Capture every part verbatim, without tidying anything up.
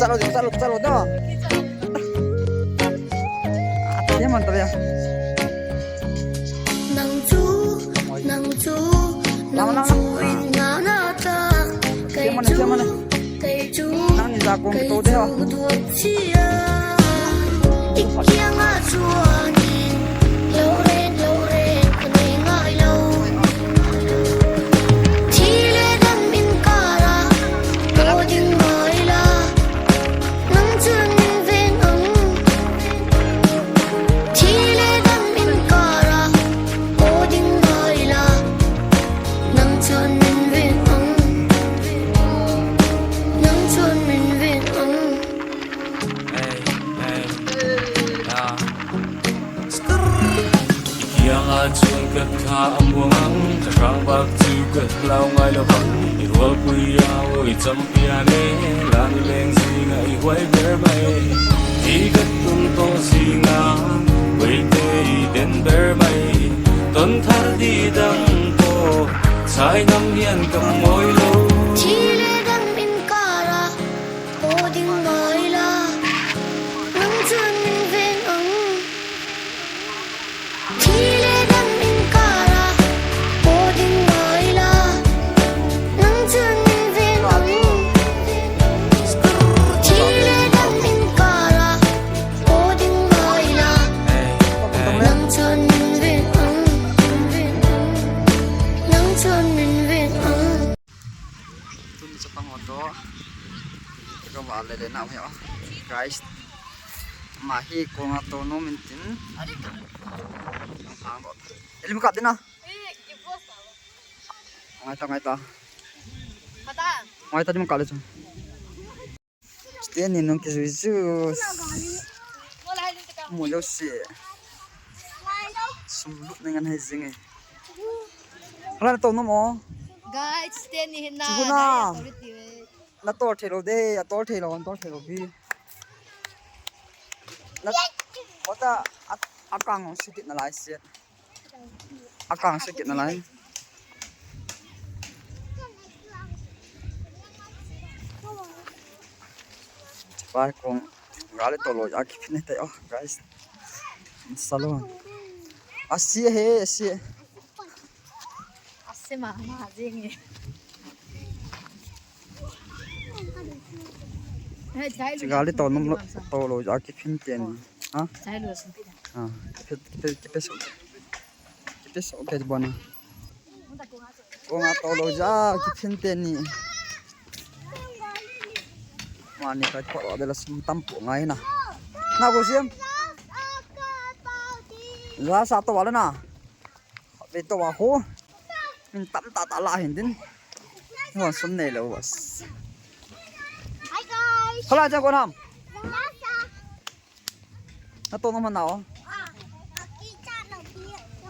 Chalo, chalo, chalo, no. Kya man to ya? Nang chu, nang chu, nang chu in nga na ta. Kya man, kya man? Nang ni ja kong to de ho. Hey, hey, ah. Kianga chun ka tha amuang ang, ka rang bak chu ka lau ngai lo bang. I rual pui a oi champion e, lang leng zinga i huai ber mai. I ka tung to zinga, wei te i den ber mai. Ton thar di dang to, sai nam hian ka moi lo. Thile dang min kara, o ding mai la. Nang chun min veng ang. Thile dang min kara, o ding mai la. Nang chun min veng ang. Thile dang min kara, o ding mai la. Nang chun min veng ang. Nang chun min veng ang. Tun chapang ho to. Ka va le le na ho. Guys. Ma hi kong a to nom in tin. Hang do. Elim ka dina. Ngai ta, ngai ta. Ngai ta, di ma ka le chu. Sten ni nung ki zui zu. Mu lo si. Sum lut na ngan hai zing e. Hala na to nom o. Guys, Sten ni hin na. Chu na. Dai, sorry, ti ve. Na tol thei lo de, a tol thei lo, a tol thei lo bi. Na, ota, a, a kang si kit na lai si. A kang si kit na lai. Pai kong, gali to lo, a kipin te, oh, guys. Salon. A si he, a si. A si ma, ma, zing e. Chi gali to nom lo, to lo ja kiphin te ni. Ha? Ha, kipe, kipe, kipe so. Kipe so ke bona. Ko nga to lo ja kiphin te ni. Mani ka ko de la sum tam po ngai na. Na ko siam. Ja sa to wala na. Ve to wa ho. Min tam ta ta la hin din. Hon sum nei lo was. Hi guys. Hala jang ko nam. Na to no man na o.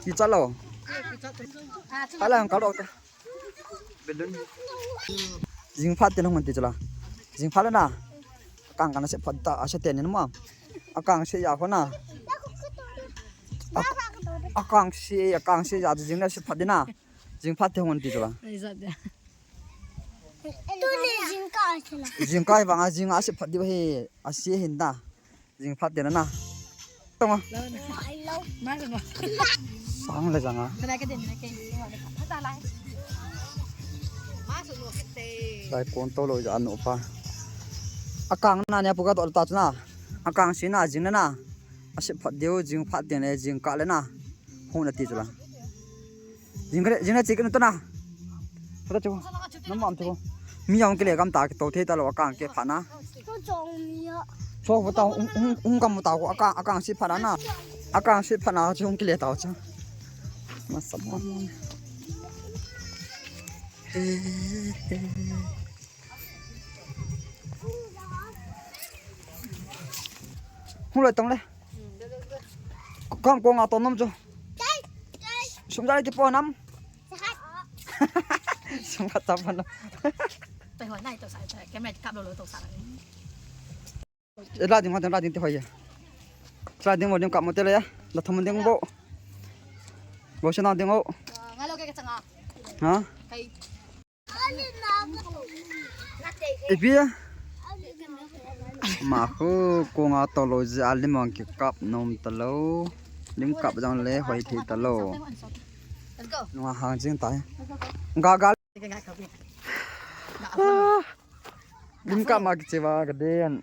Ki cha lo. Hala ang ka lo ta. Belun. Jing phat te na hon ti chala. Jing phat le na. Kang kana se phat ta a se te ni ma. A kang se ya ho na. A, a kang se, a kang se ya jing na se phat dina. Jing phat te hon ti chala. Ai, za de. Tu ni jing ka se la. Jing ka vang a jing a se phat di ba he a se hin da. Jing phat te na na. Tong a. Sang le jang a. Ka dai ka den na ke. Ka dai lai. Sai kon to lo ja no pa. A kang na ne pu ka to ta na. A kang se na jing na na. A se phat deu jing phat te ne jing ka le na. Hon a ti chala. Jing kale, jing na chik na to na. Kata chu. Nam mam chu. Mi jong kile kam ta ki to thei ta lo a kang ke pha na. Ko chong mi a. Cho ko ta ung, ung, ung kam ta ko a kang, a kang se pha na na. A kang se pha na chu ung kile ta chu. Ma sa mo mo. He, he. Hung lai tong le. Kam ko nga to nom chu. Sum jai ki po nam. Sum ka ta pa na. Pai hoi nai to sa, camera kap lo lo to sa. E la ding, la ding ti hoi ya. La ding mo ding kap mo te le ya. La thum ding bo. Bo se na ding o. Nga lo ke ka changa. Ha? Kai. Ipi a? Ama khu kong a tolou jeh a lim ang kikap nom talou. Lim kap jong le hoi thei talou. Nunga hang jing tai. Ga ga. Lim kap ma kiche va ka den.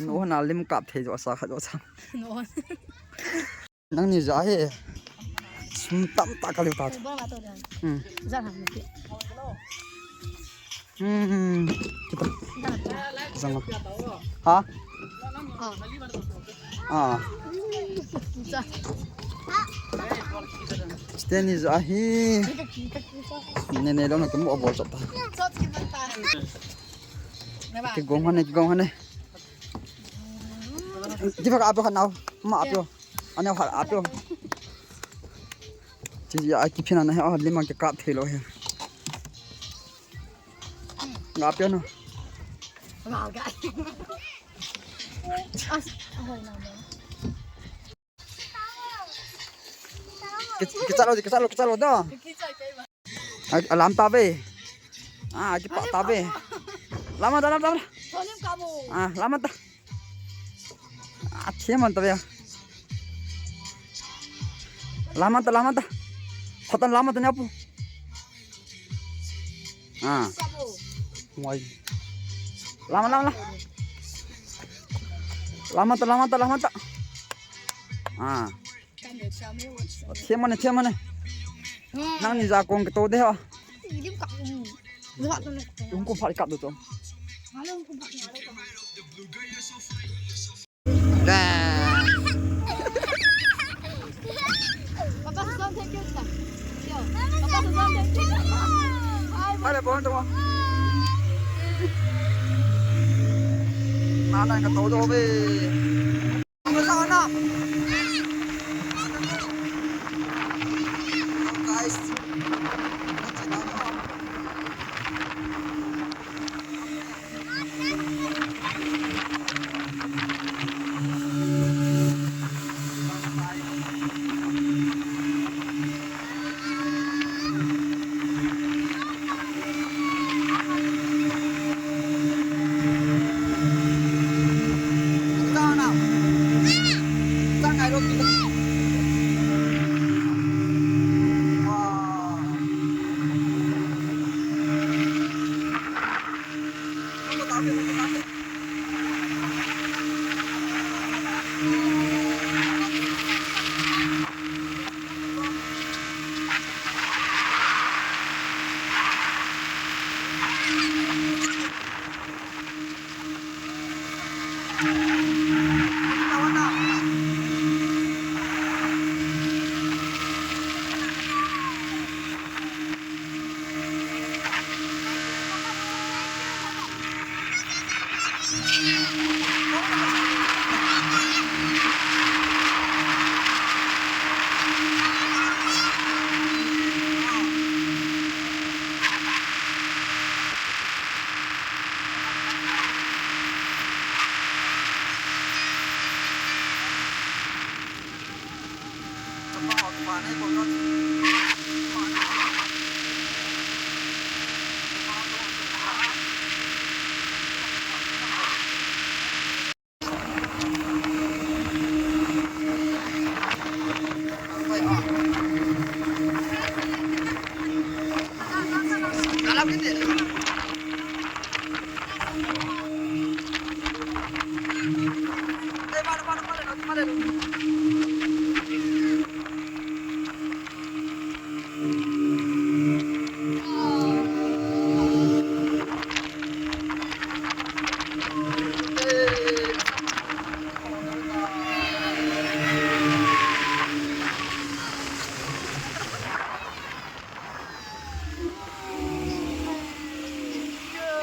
Nu hon a lim kap thei jo sa kha jo sa. Nangni ja hi. Sum tamtah kaliu ta. Hmm. Hmm. Kita. Jang. Ha? Ah. Steni ja hi. Nene lo na kumu abol chata. Kigong hane, kigong hane. Kipa ka apyo khat nao. Ma apyo. Aneo khat apyo. Chi ya kiphin ana he, oh, lim ang kikap thei lou he. Nga apyo no. Ki, kicha lou, kicha lou, kicha lou da. A, alam ta ve. A, kipa ta ve. Lama ta, lama ta, lama ta. A, lama ta. A, thiam man ta ve. Lama ta, lama ta. Khotan lama ta nya pu. A. Wai. Lama, lama, lama. Lama ta, lama ta, lama ta. A. Thiam mane, thiam mane. Nangni ja kong kito de ho. Ung ko phai kap do to. Da. Papa Susan, thank you. Papa Susan, thank you. Hai, bon to. Nana ka to do ve.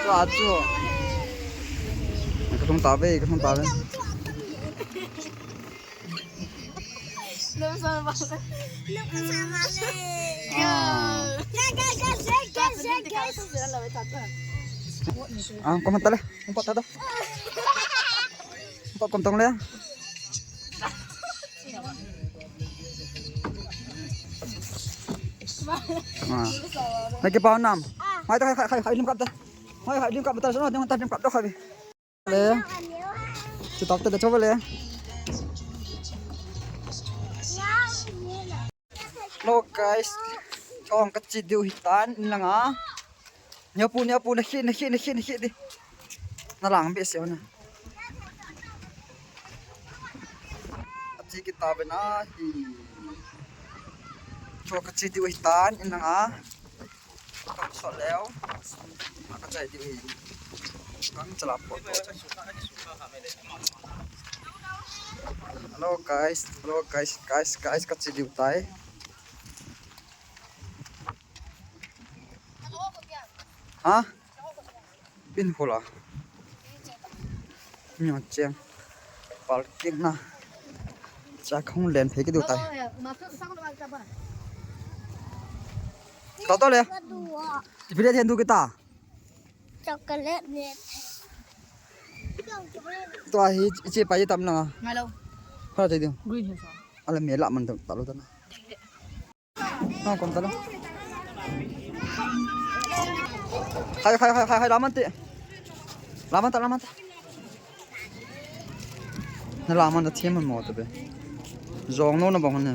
Chu a chu. Ka thung ta ve, ka thung ta ve. Ah, kom ta le, kom ta da. Kom tong le. Ah. Na kipah nam. Hai ta, hai, hai, hai, lim kap ta. Hai, hai, lim kap ta, so na, lim kap ta, lim kap ta, hai. Le. Tap te da chawle. Hello guys. Chong ka chi diu hitan in langa. Nia pu, nia pu, na khi, na khi, na khi, na khi di. Na lang be se na. Achi kita be na hi. Chong ka chi diu hitan in langa. Kam so leo. Ka chai diu hi. Kam chala po. Hello guys, hello guys, guys, guys, ka chi diu tai. Ha? Bin hula. Mi cheng. Parking na. Cha khong len phe ki diu tai. Ka to le. Ipi le then du kita. Chocolate ne. Tua hi ichi pa ji tam na. Ngalo. Kha te diu. Green hi sa. Ala me la man ta lo ta na. Ha, kom ta lo. Khai, khai, khai, khai, khai, la man te. La man ta, la man ta. Na la man ta thiam man mo ta be. Jong no na bang ne.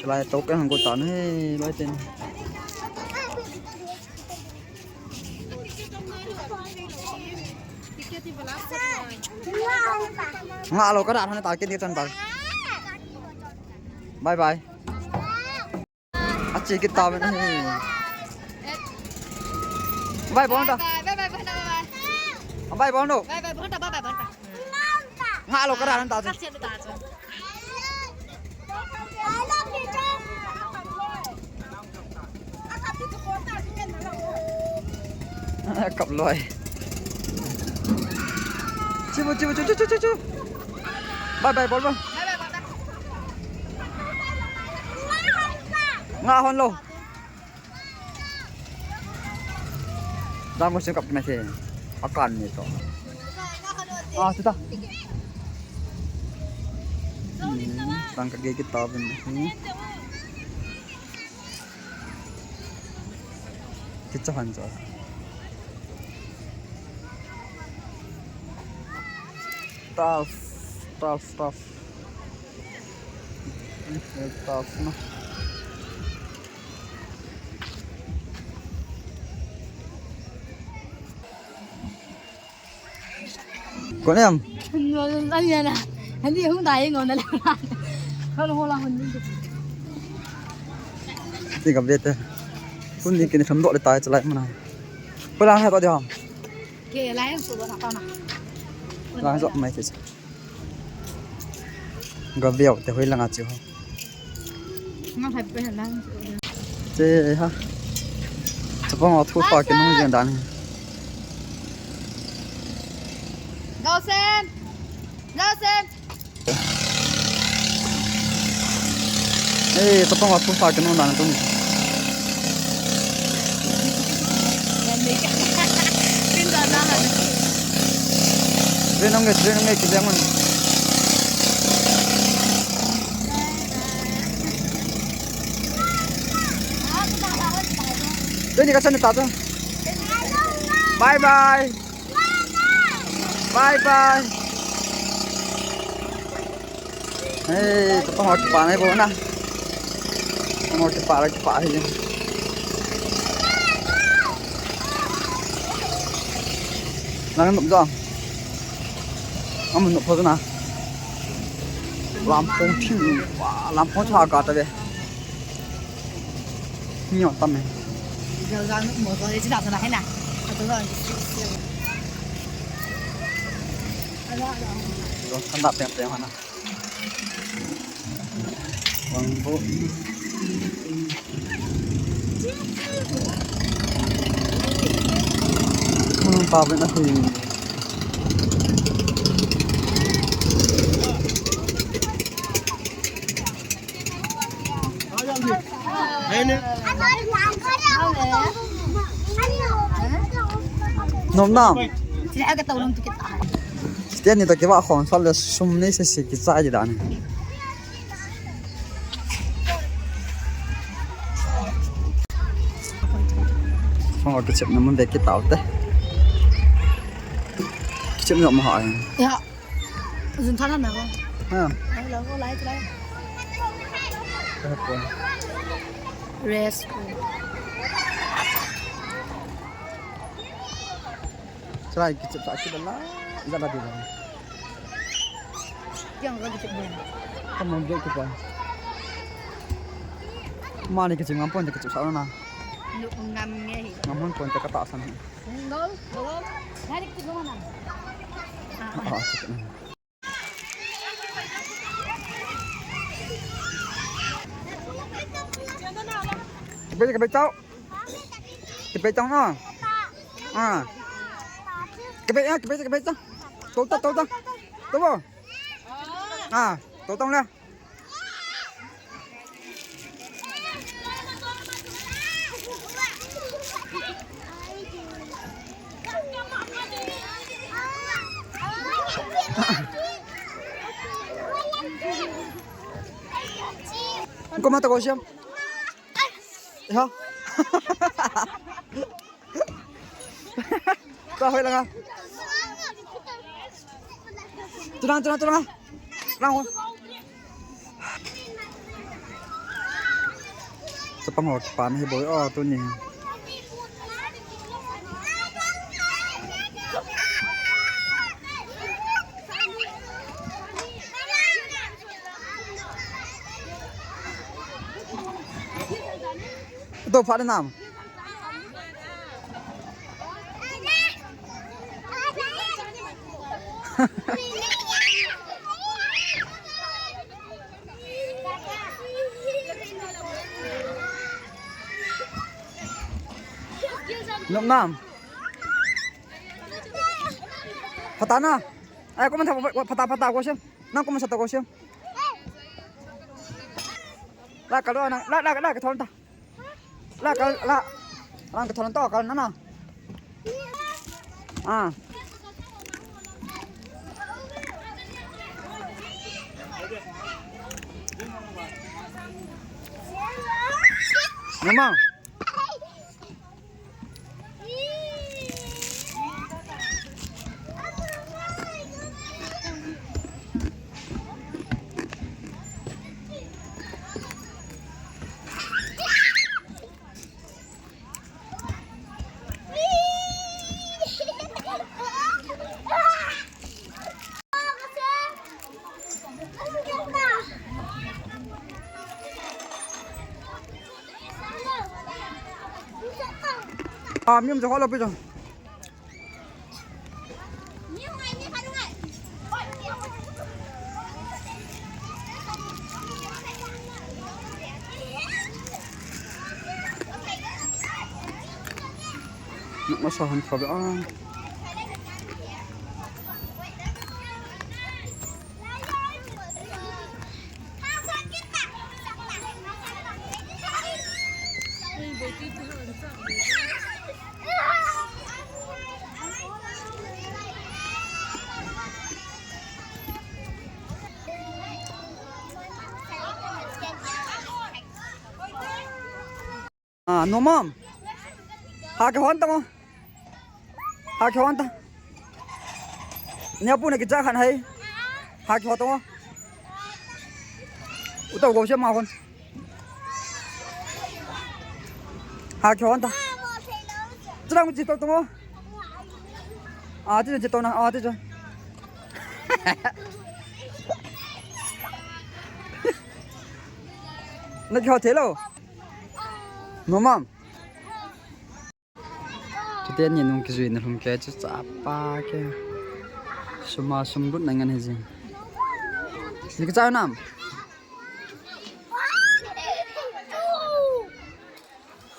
Lai to ka hang ko ta ne, lai ten. Nga lo ka da thang ta ke ni chan ta. Bye bye. Achi kita ben. Bye bye ta. Bye bye bye bye. Bye bye no. Bye bye bye bye bye. Nga lo ka da thang ta. Kap loi. Chibu, chibu, chu, chu, chu, chu, chu. Bye bye, bol, bol. Nga hon lo. Dang ko sing kap na the. Akan ni to. Ah, tu ta. Hmm, dang ka ge kita ben. Hmm. Kicha han cha. Tough, tough, tough. Tough na. Kon em? Ani ana. Ani hung dai ngona la. Kalo hola hon ni. Ti ka bete. Kun ni kin tham do le tai chalai mana. Ko la ha to de ham. Ke lai su do na ta na. La so mai ke. Ga veo te hoi langa chu. Nga phai pe la. Te ha. Chapang a thu pa ke nung jeng dan. Gausen. Gausen. Eh, tapang wa pun pa ke nung dan tu. Train nge, train nge, kiliang man. Train ni ka chan ta tu. Bye bye. Bye bye. Hey, tapang wa kipa nai bo na. Tapang wa kipa la kipa hi. Nang nop jo. Am nop pho na. Lam phong thing, wa, lam phong cha ka ta be. Nyo tam e. Ga ga mo ko le chi da sa na he na. Ka to ga. Lo kan da peng peng ha na. Wang bo. Hmm, pa ben a hui. Nom nam. Sila ka tau lang tu kita. Sila ni to kiba khong sal le sum ni se se kichai di dan. Khong kichep na mun de kitau te. Chim ngam ha ai. Ya. Zun than na ko. Ha. Ai lo ko lai lai. Ka ko. Rest. Try kichip sa kichip la. Za la di ba. Yang ka kichip ba. Ka mong ge kichip ba. Mani kichip ngam pon kichip sa na. Lu ngam nge hi. Ngam hon pon ka ta san hi. Go, go, go. Nari kichip ba na. Ah, ah. Ah, kichip na. Kipe, kipe chao. Kipe chao na. Ah. Kipe, ah, kipe, kipe chao. Tau ta, tau ta. Tau bo. Ah, tau ta le. Ko mata ko siam. Ha? Ka hoi langa. Tunang, tunang, tunang. Lang ho. Chapang ho kipan hi boi o tuni. To pha nam. Nop nam. Phatah na. Ai, ko man tha, phatah, phatah ko siam. Nang ko man sa ta ko siam. La ka lo nang, la, la, la ka thon ta. La ka, la. Nang ka thon ta ka na na. Ah. Mama. Ah, mi um jo lo pi jo. Masa han khabe a. Ah, no mom. Ha kihon tamo. Ha kihon ta. Nia pu na kicha khan hai. Ha kihon tamo. Uta go se ma hon. Ha kihon ta. Chira mu chi to tamo. Ah, ti chi to na. Ah, ti chi. Na kihon thei lo. No mom. Chuteni nung kijuina lhum kei chu chapa kei. Suma sum lut na ngan hi jing. Ni kicha nam.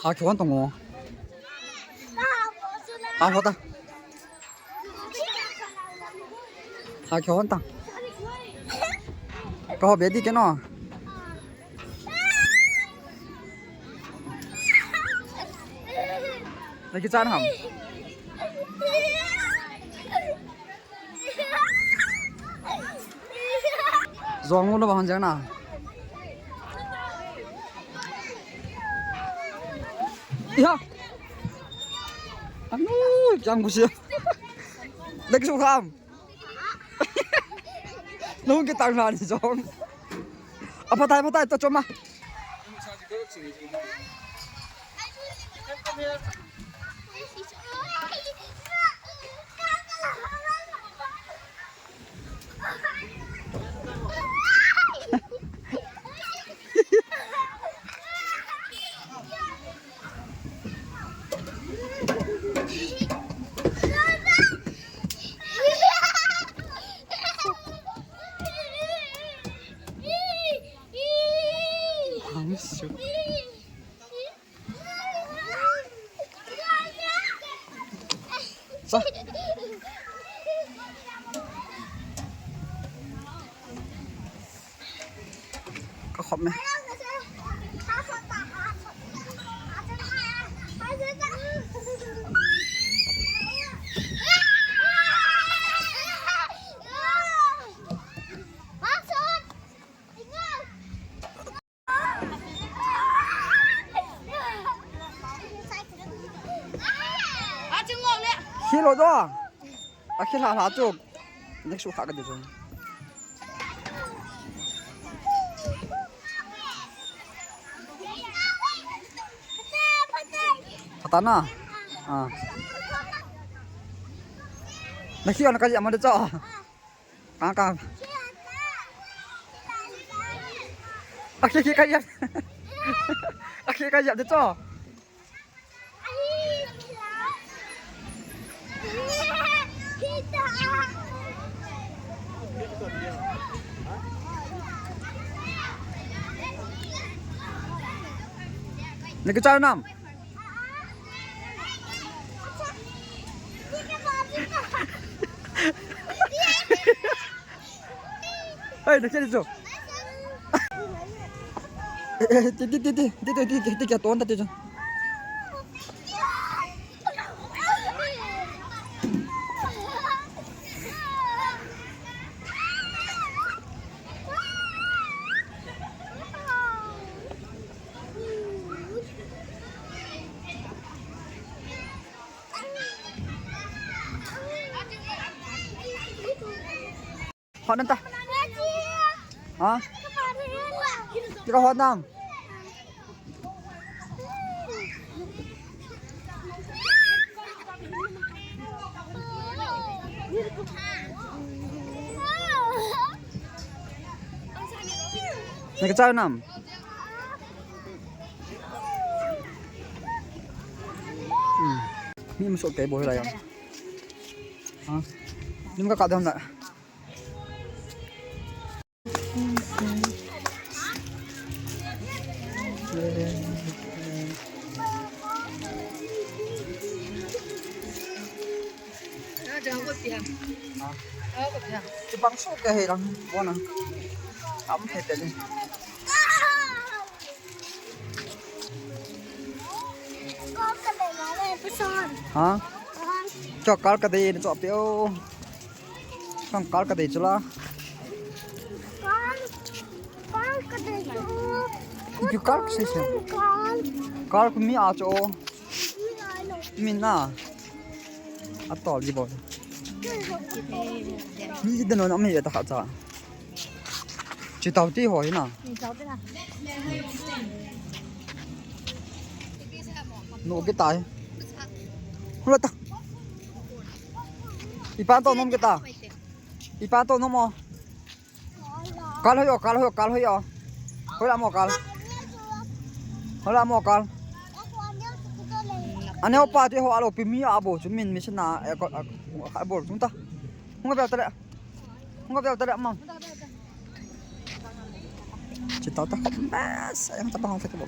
Ha kihon tong o. Ha ho ta. Ha kihon ta. Ka ho be di ke no. Na kichan ham. Jong lo ba hon jang na. Iya. Anu, jang busia. Na kisu ham. Nung kitang na ni jong. Apa tai, apa tai, to choma. Sa. Ka khop me. Khi lo do. A khi la la chu. Next u kha ka di chu. Phatah na. Ah. Na khi on ka ya ma de cho. Ka ka. A khi khi ka ya. A khi ka ya de cho. Niki chai nam. Hey, niki chai nam. Eh, eh, ti, ti, ti, kia ton ta ti chu. Hot nan ta. Ha? Ti ka hot nam. Niki chai nam. Hmm. Mi masuk ke boh la ya. Ha? Nim ka ka dam la. Kibang so ke he lang bona. Am the te ni. Ha? Cho kal ka dei ni cho pe o. Kang kal ka dei chula. Kal, kal ka dei chu. Ipi kal ka sei sei. Kal. Kal ku mi a cho. Mi a lo. Mi na. A tol di bo. Mi di no na mi ta kha cha. Chi tau ti ho hi na. Chi tau ti na. No ke tai. Hula ta. Ipan to nom ke ta. Ipan to nom mo. Kal hoi o, kal hoi o, kal hoi o. Hoi la mo kal. Hoi la mo kal. Ane o pa ti ho alo pi mi a bo chu min mi sina e ko a bo chung ta. Hung a bel ta le. Hung a bel ta le ma. Chi tau ta. Bas, ayang ta bang ta ke bo.